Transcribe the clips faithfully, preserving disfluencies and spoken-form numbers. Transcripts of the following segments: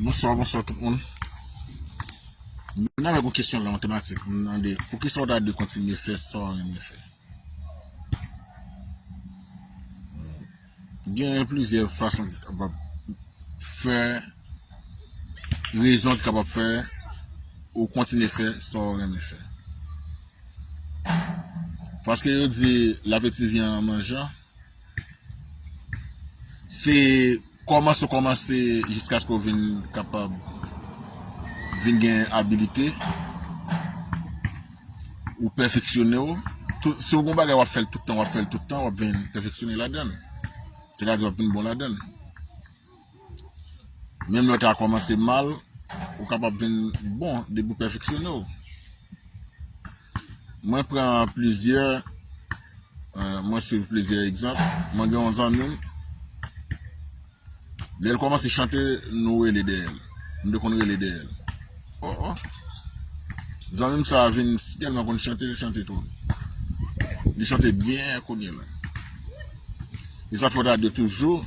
Bonswa, bonswa tout moun. M vin avèk yon kesyon la, yon tematik. M mande, poukisa w ta dwe kontinye fè sa w renmen fè? Gen plizyè fason ki kapab fè, rezon ki kapab fè ou kontinye fè sa w renmen fè. Paske yo di lapeti vyen an manjan. Se kòmanse w kòmanse jiskaske w vin kapab vin gen abilite, ou pèfeksyone w. Tou, si w gen yon bagay w ap fè l tout tan, w ap fè l tout tan, w ap vin pèfeksyone ladan l. Sètadi w ap vin bon ladan l. Menm lè w ta kòmanse mal, ou kapab vin bon depi w pèfeksyone w. Mwen pran plizyè, euh, mwen swiv plizyè egzanp. Mwen gen yon zanmi m, lè l kòmanse chante, nou rele dèyè l. Nou te konn rele dèyè l. Oh, oh. Zanmi m sa a vin si tèlman konn chante, li chante twòp. Li chante byen kounye la. E sa fè w ta dwe toujou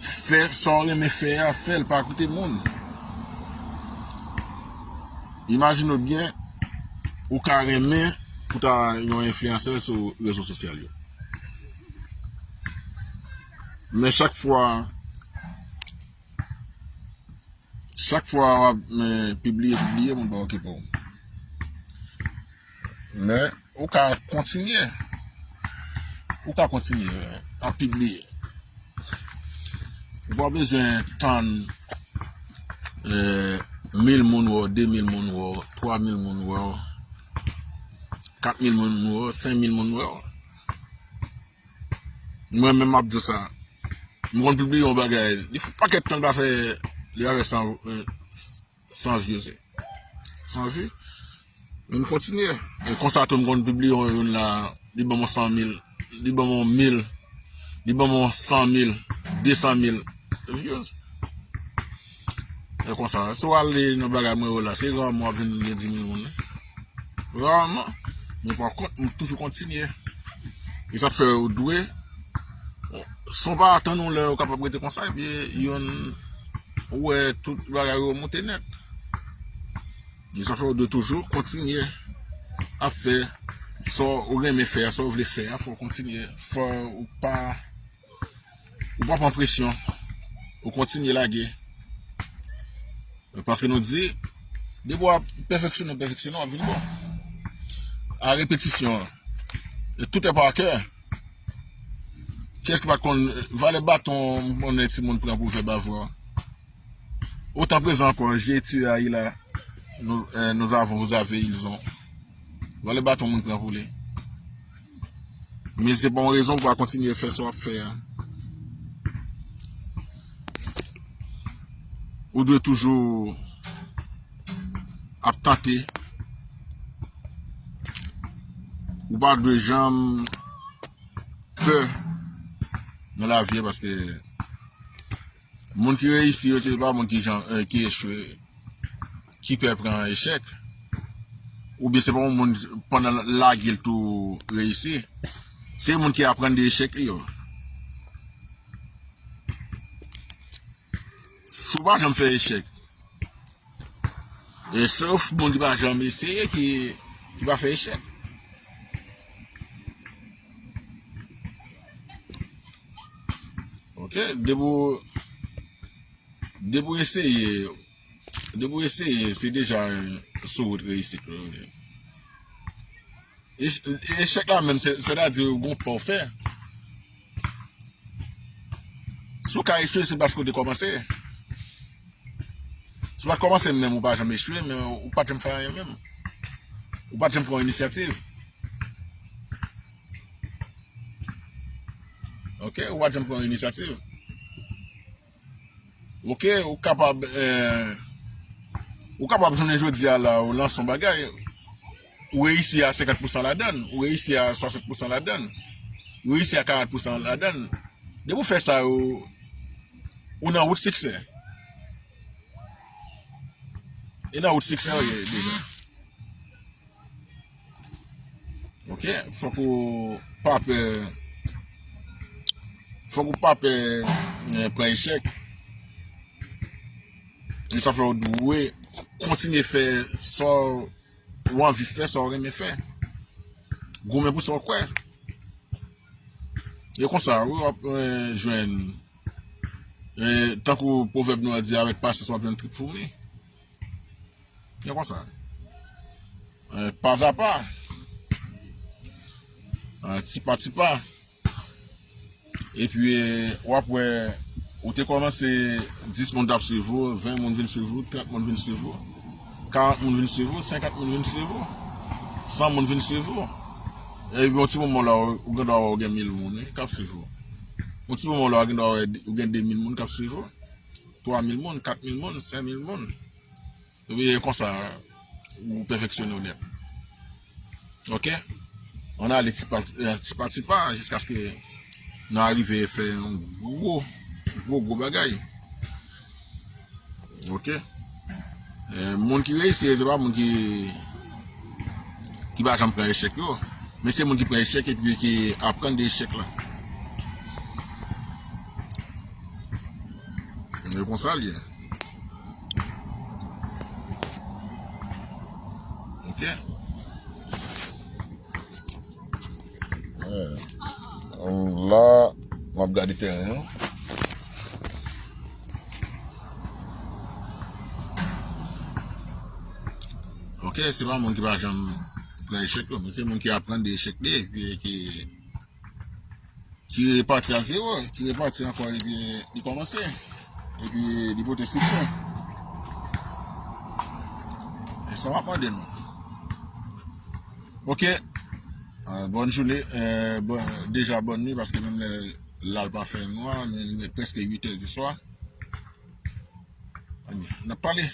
fè sa w renmen fè a, fè l, pa koute moun. Imajine w byen, ou ka renmen pou ta yon enfliyansè sou rezo sosyal yo. Men chak fwa, chak fwa w ap, men, pibliye, pibliye, moun pa okipe w. Men, ou ka kontinye. Ou ka kontinye ap pibliye. Ou pa bezwen tann, eh, mil moun wè w, de mil moun wè w, twa mil moun wè w, kat mil moun wè w, senk mil moun wè w. Mwen menm m ap di w sa. M konn pibliye yon bagay. Li fè pakèt tan l pa fè, li pa fè san, eh, san views. San vi. Men m kontinye. E konsa tou m konn pibliye yon youn la, li ban mwen san mil, li ban mwen mil, li ban mwen san mil, de san mil views. E konsa, si w ale nan bagay mwen yo la, se raman w ap jwenn gen dis mil moun. Raman. Men pa kont, m toujou kontinye. E sa fè ou dwe, san w pa atann yon lè ou kapab rete konsa, epi youn, ou wè tout bagay yo monte nèt. E sa fè ou dwe toujou kontinye ap fè sa w renmen fè a, sa w vle fè a, fò w kontinye. Fò ou pa, ou pa pran presyon. Ou kontinye lage. Paske nou di, depi w ap pèfeksyone, pèfeksyone, w ap vin bon. A repetisyon, e tout è pa kè. Kiyès ki pa t konn valè baton, m konnen timoun pran pou vèb avwa? Otan prezan ankò, j'ai tué Aïla, nous, euh, nous avons, vous avez, ils ont. Valè baton moun pran pou li. Men se pa yon rezon pou w pa kontinye fè sa w ap fè a. Ou dwe toujou ap tante. Ou pa dwe janm pè nan lavi a, paske moun ki reyisi yo, se pa moun ki jan, eh, ki echwe, ki pè pran echèk. Oubyen se pa yon moun pandan lage l tou reyisi. Se moun ki aprann de echèk li yo. Si w pa janm fè echèk, e sof moun ki pa janm eseye ki, ki pa fè echèk. Ok, depi w, depi w eseye, depi w eseye, se deja, eh, sou wout reyisit ou ye. Ech-, echèk la menm, se, sètadi ou gon pa w fè. Si w ka echwe, se paske w te kòmanse. Si w pa t kòmanse menm, ou pa janm echwe, men ou pa t janm fè anyen menm. Ou pa t janm pran inisyativ. Ok, ou pa t janm pran inisyativ. Ok, ou kapab, eh, ou kapab jounen jodi a la, ou lanse yon bagay, ou reyisi a senkant pousan ladan l, ou reyisi a swasant pousan ladan l, ou reyisi a karant pousan ladan l. Depi w fè sa yo, ou nan wout siksè. E nan wout siksè w ye deja. Ok, fòk ou pa pè, fòk ou pa pè, eh, pran echèk. E sa fè w dwe kontinye fè sa w anvi fè, sa w renmen fè. Goumen pou sa w kwè. E konsa, wi, w ap eh, jwenn, eh, tankou pwovèb nou an di, avèk pasyans w ap jwenn trip foumi. E konsa. Eh, pazapa, eh, tipa tipa. Epi, eh, w ap wè, ou te kòmanse, dis moun t ap swiv ou, ven moun vin swiv ou, trant moun vin swiv ou, karant moun vin swiv ou, senkant moun vin swiv ou, san moun vin swiv ou. Epi yon ti moman la, ou gen dwa wè ou gen mil moun, wi, k ap swiv ou. Yon ti moman la, ou gen dwa wè ou gen de mil moun k ap swiv ou, twa mil moun, kat mil moun, senk mil moun. Epi e konsa, ou pèfeksyone w nèt. Ok? Ann ale tipa, eh, tipa, tipa, jiskaske nou arive fè yon gwo, gwo, gwo bagay. Ok? Eh, moun ki reyisi, se pa moun ki, ki pa janm pran echèk yo. Men se moun ki pran echèk epi ki aprann de echèk la. E konsa l ye. Ok. Eh, la, m ap gade teren an. Ok, se pa moun ki pa janm pran echèk yo, men se moun ki aprann de echèk li, epi ki, ki repati a zewo, ki repati ankò, epi li kòmanse, epi li pote siksè. E sa m ap mande nou. Ok. Ah, bòn jounen, eh, bon, deja bòn nwi, paske menm lè la l pa fè nwa, men li prèske uit è di swa. N ap pale.